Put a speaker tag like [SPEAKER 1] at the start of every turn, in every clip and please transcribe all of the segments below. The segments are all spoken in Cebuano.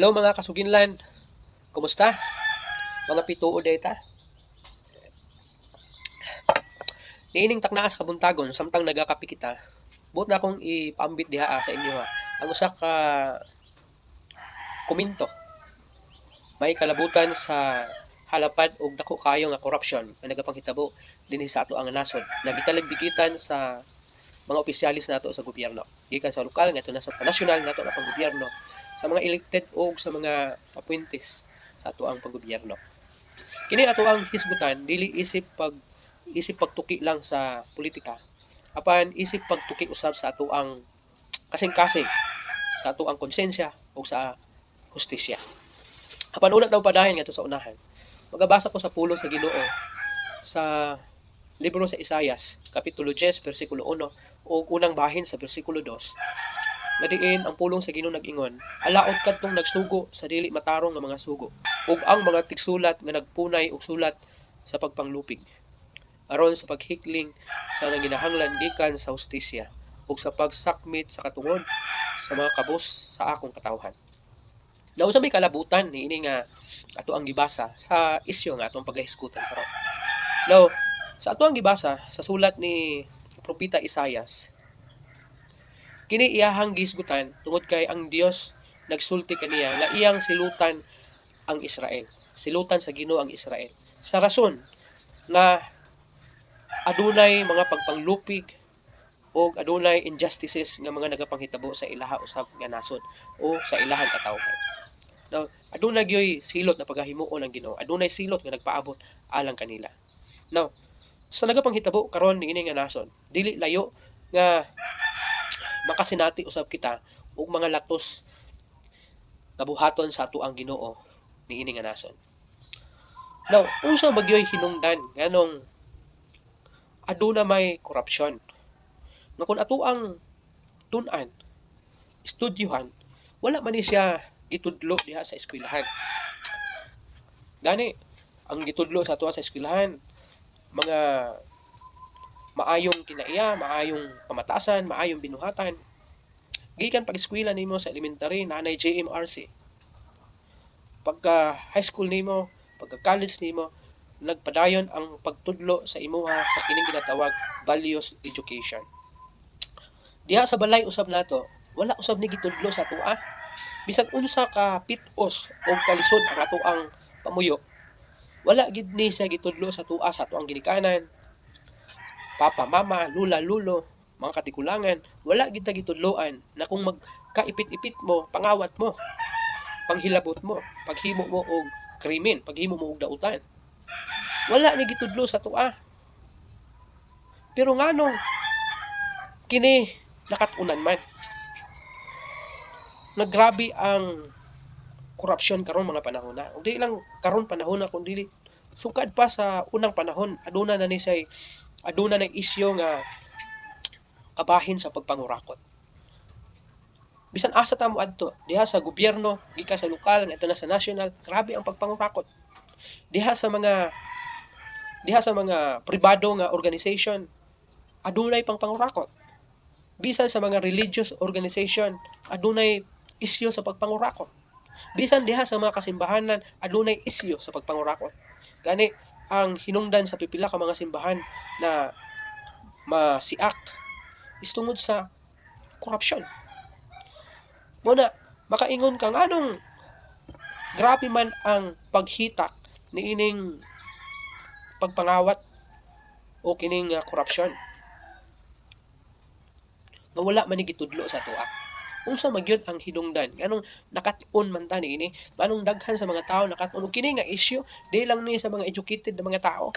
[SPEAKER 1] Hello, mga kasuginlan. Kumusta? Mga pituo data. Niining taknaa sa kabuntagon samtang nagakape kita. Buot na akong ipaambit diha sa inyo ha. Ang usa ka komento may kalabutan sa halapad og dako kaayo nga corruption nga nagapanghitabo dinhi sa ato ang nasod nga gikalimbikitan sa mga opisyalis nato sa gobyerno gikan sa lokal ngadto na sa national nato nga panggobyerno, sa mga elected o sa mga appointees sa ato ang panggobyerno. Kini ato ang hisgutan dili isip pagtuki lang sa politika, apan isip pagtuki usab sa ato ang kasing-kasing, sa ato ang konsensya o sa hustisya. Apan una daw padayon ngadto sa unahan. Magabasa ko sa pulong sa Ginoo sa libro sa Isayas, kapitulo 10, bersikulo 1 o unang bahin sa bersikulo 2. Nga diin ang pulong sa Ginoo nag-ingon, "Alaot kadtong nagsugo sa dili matarong nga mga sugo ug ang mga tigsulat nga nagpunay og sulat sa pagpanglupig aron sa paghikling sa nanginahanglan gikan sa hustisya ug sa pagsakmit sa katungod sa mga kabus sa akong katawhan." Naunsa may kalabutan niini nga ato ang gibasa sa isyu nga atong pagahisgutan karon? Now, sa ato ang gibasa sa sulat ni Propeta Isayas, kini iyahang gihisgutan tungod kay ang Dios nagsulti kaniya nga iyang silutan ang Israel. Silutan sa Ginoo ang Israel. Sa rason na adunay mga pagpanglupig o adunay injustices nga mga nagapanghitabo sa ilaha usab nga nasod o sa ilahang katawhan. Now, adunay gyoy silot na pagahimuon ang Ginoo. Adunay silot nga nagpaabot alang kanila. Now, sa nagapanghitabo karon niini nga nasod, dili layo nga makasinati usab kita og mga latos nga buhaton sa ato ang Ginoo niini nga nasod. Now, unsa magyoy hinungdan nganong aduna may korupsyon? Nga kung ato ang tun-an, estudyuhan, wala man ni siya gitudlo diha sa eskwelahan. Gani, ang gitudlo sa ato sa eskwelahan, mga maayong kinaiya, maayong pamatasan, maayong binuhatan. Gikan pag eskwela nimo sa elementary, nanay JMRC. Pagka high school nimo, pagka college nimo, nagpadayon ang pagtudlo sa imuha sa kining ginatawag values education. Diha sa balay usab nato, wala usab ni gitudlo sa atoa. Bisag unsa ka pitos o kalisod ang atoang pamuyo, wala gid ni siya gitudlo sa atoa sa atoang ginikanan. Papa, mama, lula, lulo, mga katigulangan, wala gid ta gitudloan na kung magkaipit-ipit mo, pangawat mo, panghilabot mo, paghimo mo og krimen, paghimo mo og dautan. Wala ni gitudlo sa atoa. Pero nganong kini nakat-unan man? Naggrabe ang korupsyon karon mga panahon na. Ug di lang karon panahon na, kundi sukad pa sa unang panahon aduna na ni say aduna na isyu nga kabahin sa pagpangurakot. Bisan asa ta mo adto, diha sa gobyerno, gikan sa lokal ngadto na sa national, grabe ang pagpangurakot. Diha sa mga pribado nga organization, adunay pang pangurakot. Bisan sa mga religious organization, adunay isyu sa pagpangurakot. Bisan diha sa mga kasimbahanan, adunay isyu sa pagpangurakot. Gani ang hinungdan sa pipila ka mga simbahan na masiak is tungod sa korupsyon. Muna, makaingon kang anong grabe man ang paghitak niining pagpangawat o kining korupsyon nga wala man ni gitudlo sa atoa? Unsa magyud ang hinungdan nganong nakat-on man ta niini, nganong daghan sa mga tao nakat-on og kini nga issue? Di lang ni sa mga educated na mga tao,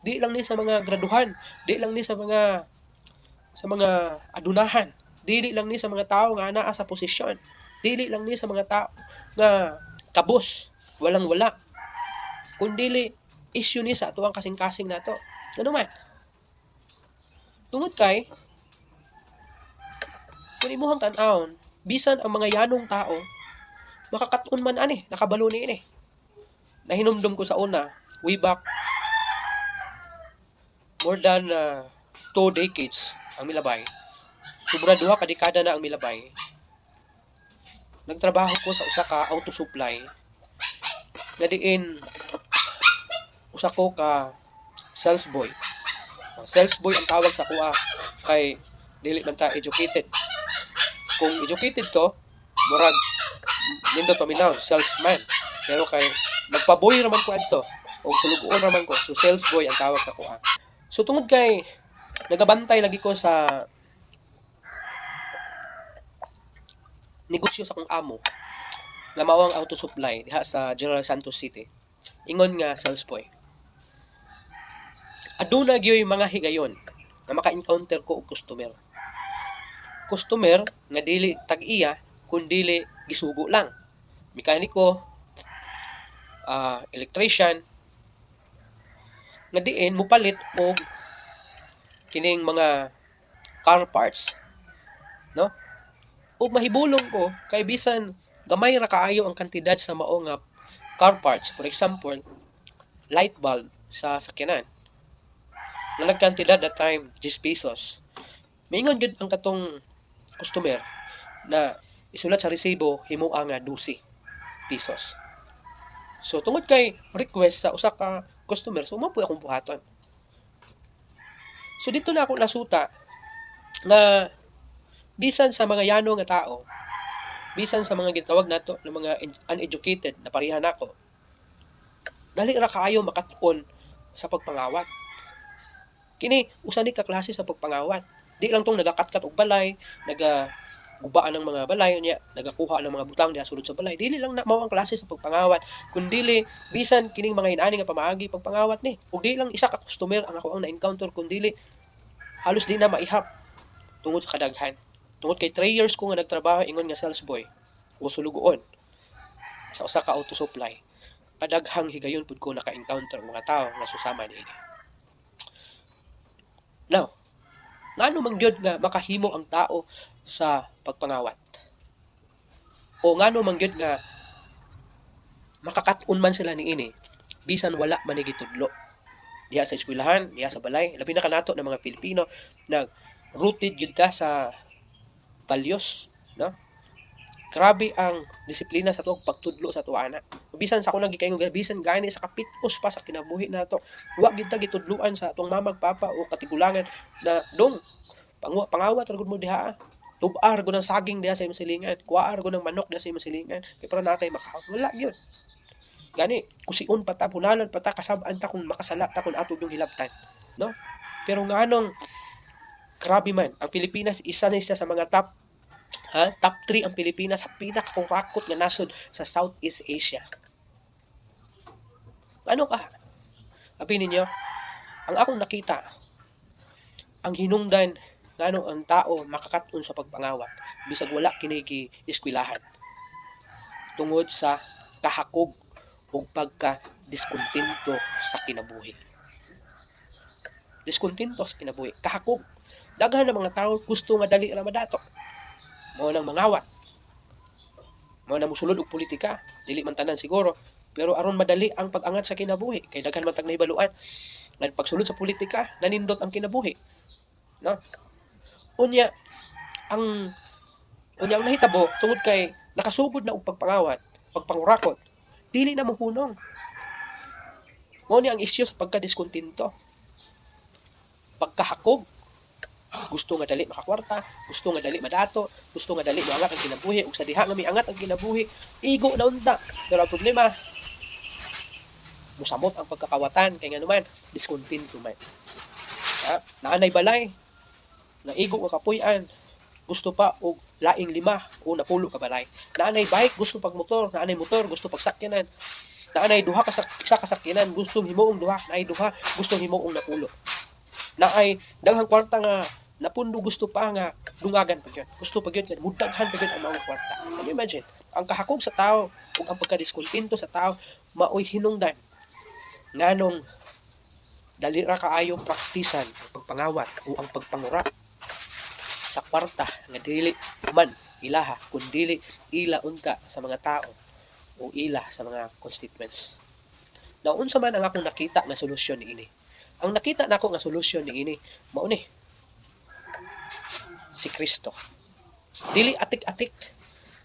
[SPEAKER 1] di lang ni sa mga graduhan, di lang ni sa mga adunahan, dili lang ni sa mga tao nga anaa sa posisyon, dili lang ni sa mga tao nga kabos walang wala, kundili issue ni sa atoang kasing-kasing nato. Ano man? Tungod kay kung imuhang tan-awon, bisan ang mga yanong tao makakat-on man ani, nakabalo ni ini. Nahinumdum ko sa una, way back more than 2 decades ang milabay. Sobra 2 ka dekada na ang milabay. Nagtrabaho ko sa usa ka auto supply nga diin usa ko ka sales boy. Sales boy ang tawag sa akoa kay dili man ta educated. Kung educated to, murag nindot paminaw, salesman. Pero kay nagpaboy raman ko adto og sulugoon raman ko, so sales boy ang tawag sa akoa. So tungod kay nagabantay lagi ko sa negosyo sa akong amo nga mao ang auto supply diha sa General Santos City. Ingon nga sales boy. Aduna gyoy mga higayon nga maka-encounter ko og customer. Customer nga dili tag-iya kun dili gisugo lang. Mekaniko, electrician, nga diin mopalit og kining mga car parts, no? Ug mahibulong ko kay bisan gamay ra kaayo ang kantidad sa mao nga car parts, for example, light bulb sa sakyanan nga nagkantidad that time 10 pesos. Maingon gyud ang katong customer na isulat sa resibo himoa nga 12 pesos. So tungod kay request sa usa ka customer, so mao akong buhaton. So dito na ako nasuta na bisan sa mga yano nga tao, bisan sa mga gitawag nato ng mga uneducated na pareha nako, dali ra kaayo makatuon sa pagpangawat. Kini usa ni ka klase sa pagpangawat. Di lang tong nagakatkat og balay, naga gubaan ng mga balay niya, nagakuha ng mga butang diha sulod sa balay. Dili lang na mao ang klase sa pagpangawat, kundili bisan kining mga inani nga pamaagi pagpangawat ni. Ug di lang isa ka customer ang ako ang na-encounter, kundili halos di na maihap tungod sa kadaghan. Tungod kay 3 years ko nga nagtrabaho ingon nga sales boy o sulugoon sa usa ka auto supply. Kadaghang higayon pud ko naka-encounter og mga tawo nga susama niini. Now, ngano man gyud nga makahimo ang tao sa pagpangawat? O ngano man gyud nga makakat-on man sila niini bisan wala man ni gitudlo diha sa eskwelahan, diha sa balay, labi na kanato ng mga Pilipino na rooted gyud ta sa values, no? Grabe ang disiplina sa tuog pagtudlo sa tuwa ana. Bisan sa ako nang gikaingon, bisan gani sa kapitos pa sa kinabuhi nato, wa gyud ta gitudluan sa atong mamag papa o katigulangan na dong pangawat ra gud mo diha. Ah. Tub-ar gud ang saging diha sa imong silingan, kuwaar gud ang manok diha sa imong silingan kay para natay makaon. Wala gyud. Gani kusion pa ta, punalan pa ta, kasab-an ta kung makasala ta kung ato yung hilabtan, no? Pero nganong grabe man ang Pilipinas, isa na isa sa mga top, ha, top 3 ang Pilipinas sa pinakakurakot nga nasod sa Southeast Asia. Ano ka? Abi ninyo, ang akong nakita, ang hinungdan ngano ang tao makakaton sa pagpangawat bisag wala kini eskwelahan tungod sa kahakog ug pagka diskontento sa kinabuhi. Diskontento sa kinabuhi, kahakog. Daghan ng mga tao gusto nga dali ra madato. Mao nang mangawat. Mao na musulod og politika, dili man tanan siguro, pero aron madali ang pag-angat sa kinabuhi kay daghan man tag nahibaluan nga pagsulod sa politika nanindot ang kinabuhi. No? Unya ang nahitabo tungod kay nakasugod na og pagpangawat, pagpangurakot, dili na mohunong. Mao ni ang isyu sa pagkadiskontento. Pagkahakog, gusto nga dali makakwarta, gusto nga dali madato, gusto nga dali moangat ang kinabuhi, ug sa diha nga miangat ang kinabuhi, igo na unta. Pero ang problema, musamot ang pagkakawatan kay nga naman diskontento man. Ha? Naanay balay, naigo nga kapuy-an, gusto pa og laing 5 o 10 ka balay. Naanay bike, gusto pag motor, naanay motor, gusto pag sakyanan. Naanay duha ka isa ka sakyanan, gusto himuong duha, naay duha, gusto himuong 10. Naay daghang kwarta nga napundo, gusto pa nga dungagan pa gyud. Gusto pa gyud nga mudaghan pa gyud ang maong kwarta. Can you imagine? Ang kahakog sa tao ug ang pagkadiskontento sa tao maoy hinungdan nganong dali ra kaayo praktisan ang pagpangawat o ang pagpangurak sa kwarta nga dili man ilaha kundili ila unta sa mga tao o ila sa mga constituents. Now, unsa man ang akong nakita nga solusyon niini? Ang nakita nako nga solusyon niini mao ni si Kristo. Dili atik-atik.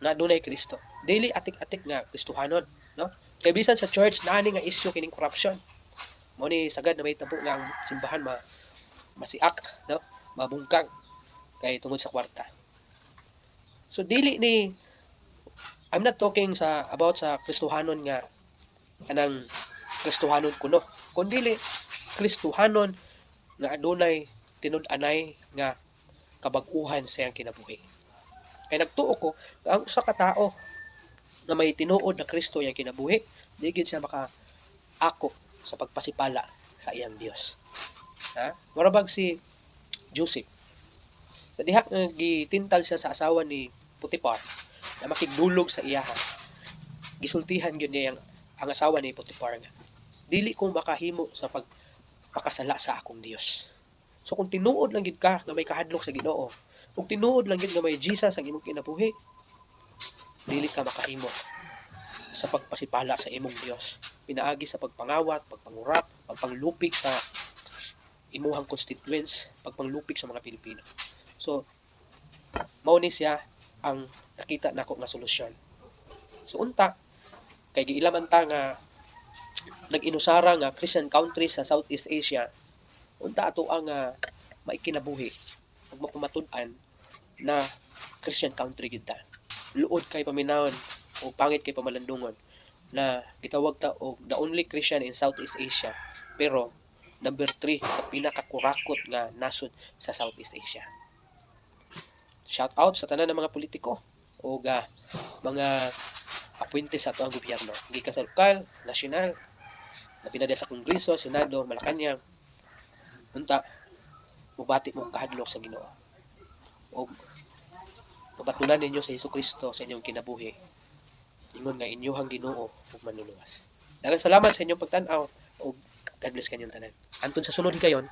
[SPEAKER 1] nga dunay Kristo. Dili atik-atik nga Kristohanon, no? Kay bisan sa church naani nga issue kining corruption. Mo ni sagad na may tabo nga ang simbahan ma masiak, no? Mabungkag kay tungod sa kwarta. So dili ni, I'm not talking sa about sa Kristohanon nga kanang Kristohanon kuno, kundi Kristohanon nga adunay tinud-anay nga kabag-uhan sa iyang kinabuhi. Kay nagtuo ko nga ang usa ka tawo nga may tinuod na Kristo iyang kinabuhi, di gid siya maka ako sa pagpasipala sa iyang Dios. Ha? Mura si Joseph. Sa diha nga gitintal siya sa asawa ni Potiphar na makigdulog sa iyaha. Gisultihan gyud niya ang asawa ni Potiphar nga dili ko makahimo sa pagpakasala sa akong Dios. So kung tinuod lang gid ka nga may kahadlok sa Ginoo, kung tinuod lang gid nga may Jesus ang imong kinabuhi, dili ka makahimo sa pagpasipala sa imong Dios. Pinaagi sa pagpangawat, pagpangurap, pagpanglupig sa imuhang constituents, pagpanglupig sa mga Pilipino. So, mao ni siya ang nakita nako nga solusyon. So unta, kay giilaman ta nga nag-inusara nga Christian country sa Southeast Asia, unta ato ang maikinabuhi ug makumatud-an na Christian country gyud ta. Luod kay paminawon o pangit kay pamalandungon na gitawag ta og the only Christian in Southeast Asia, pero number 3 sa pinakakurakot nga nasod sa Southeast Asia. Shout out sa tanan ng mga politiko o mga appointee sa ato ang gobyerno. Gikan sa lokal, nasyonal, labi na sa Kongreso, Senado, Malacañang. Unta, mubati mo kahadlok sa Ginoo. O mabatunan ninyo sa Hesus Kristo sa inyong kinabuhi. Ingon nga inyuhang Ginoo ug Manluluwas. Daghang salamat sa inyong pagtan-aw ug God bless kanyong tanan. Anton sa sunod kayon.